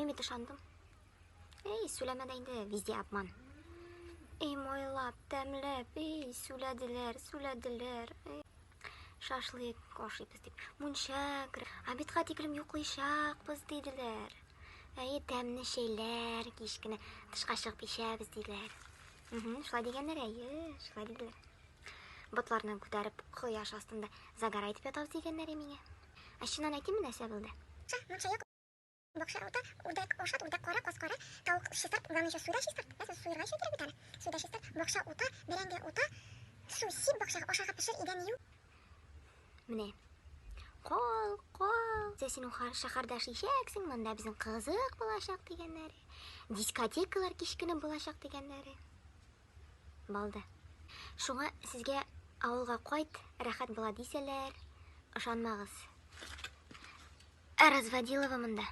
Ә мин бит ышандым. Эй, сүләмә дә инде, везде обман. Эй, майлап, тәмләп, эй, сүләделәр, сүләделәр. Шашлык ашыйбыз дип, мунча кереп, обедка тиклем йоклыйчакбыз диделәр. Әйе, тәмле чәйләр, кич кенә тышка чыгып эчәбез диделәр. Шулай дигәннәр, әйе, шулай диделәр. Ботларны күтәреп, кояш астында загара итеп ятабыз дигәннәр миңа. Ә чыннан әйтимме, нәрсә булды? Мунча юк, бакча ута, үрдәк ашат, үрдәк кара, каз кара, тавык чистарт, главное еще суйда чистарт, нәрсә, суерга еще кирәк бит әле. Суйда чистарт, бакча ута, бәрәңге ута, су сип бакчага, ашарга пешер, идән ю. Менә. Кал, кал. Сә син шәһәрдә эшләячәксең, монда безнең кызык булачак дигәннәре. Дискотекалар кич көне булачак дигәннәре. Балды. Шуңа сезгә авылга кайт, рәхәт була дисәләр, ышанмагыз. Разводилова монда.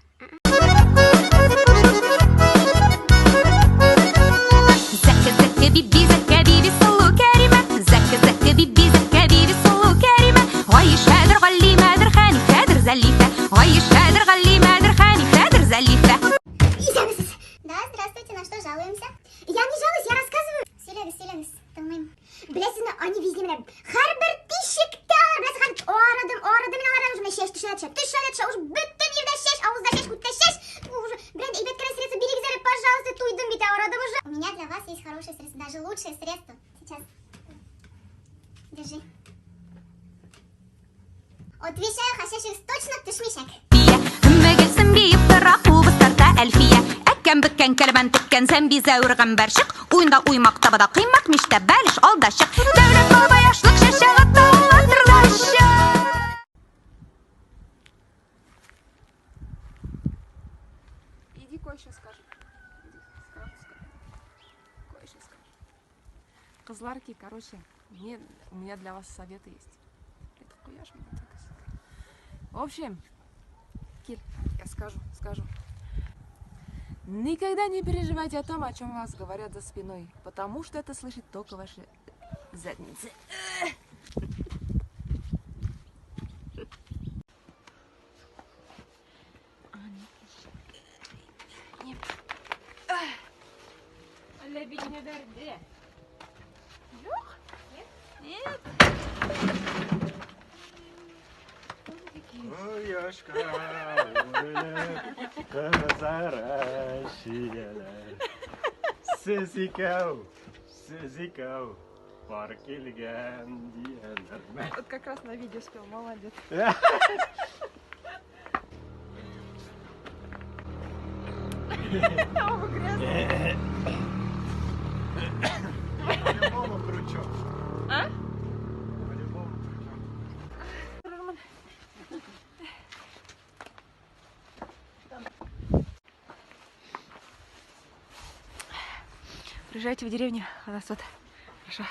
Зәкә, зәкә, биби, зәкә, биби, сылу Кәримә. Зәкә, зәкә, биби, зәкә, биби, сылу Кәримә. Гайшәдер, Галимәдер, Хәнифәдер, Зәлифә. Гайшәдер, Галимәдер, Хәнифәдер, Зәлифә. Исәнмесез. Да, здравствуйте, на что жалуемся? Я не жалуюсь, я рассказываю. Сөйләгез, сөйләгез, тыңлыйм. Беләсезме, они везде менә һәрбер тишектә алар, беләсез, һәр арыдым, арыдым мин алардан уже менә чәч төшә, төшә, төшә, төшә, уже бөтен җирдә чәч, авызда чәч, күттә чәч. Уже белән әйбәт кенә средство бирегез әле, пожалуйста, туйдым бит, арыдым уже. У меня для вас есть хорошее средство, даже лучшее средство. Сейчас. Держи. Отвечаю, хәшәшегез точно төшмичәк. Өммегелсен биеп тора, кубыз тарта Әлфия. Әккән бөккән кәләмән теккән зәмби зәүр гамбәрчек. Уенда уймак табада кыймак миштә бәлеш алда чык. Дәүләт бабай ашлык чәчә ата Иди кое-что скажу. Иди, скажу, скажу. Кое-что скажу. Кызларки, короче, мне, у меня для вас советы есть. Это хуяш меня так. В общем, Кир, я скажу, скажу. Никогда не переживайте о том, о чем вас говорят за спиной, потому что это слышит только ваши задницы. Әллә битенә бәрде. Юк. Нет. Кояшка үрелеп, кызара чияләр. Сез икәү, сез икәү, пар килгән дияләр. Вот как раз на видео спел, молодец. По-любому крючок. А? По-любому крючок. Приезжайте в деревню, у нас тут хорошо.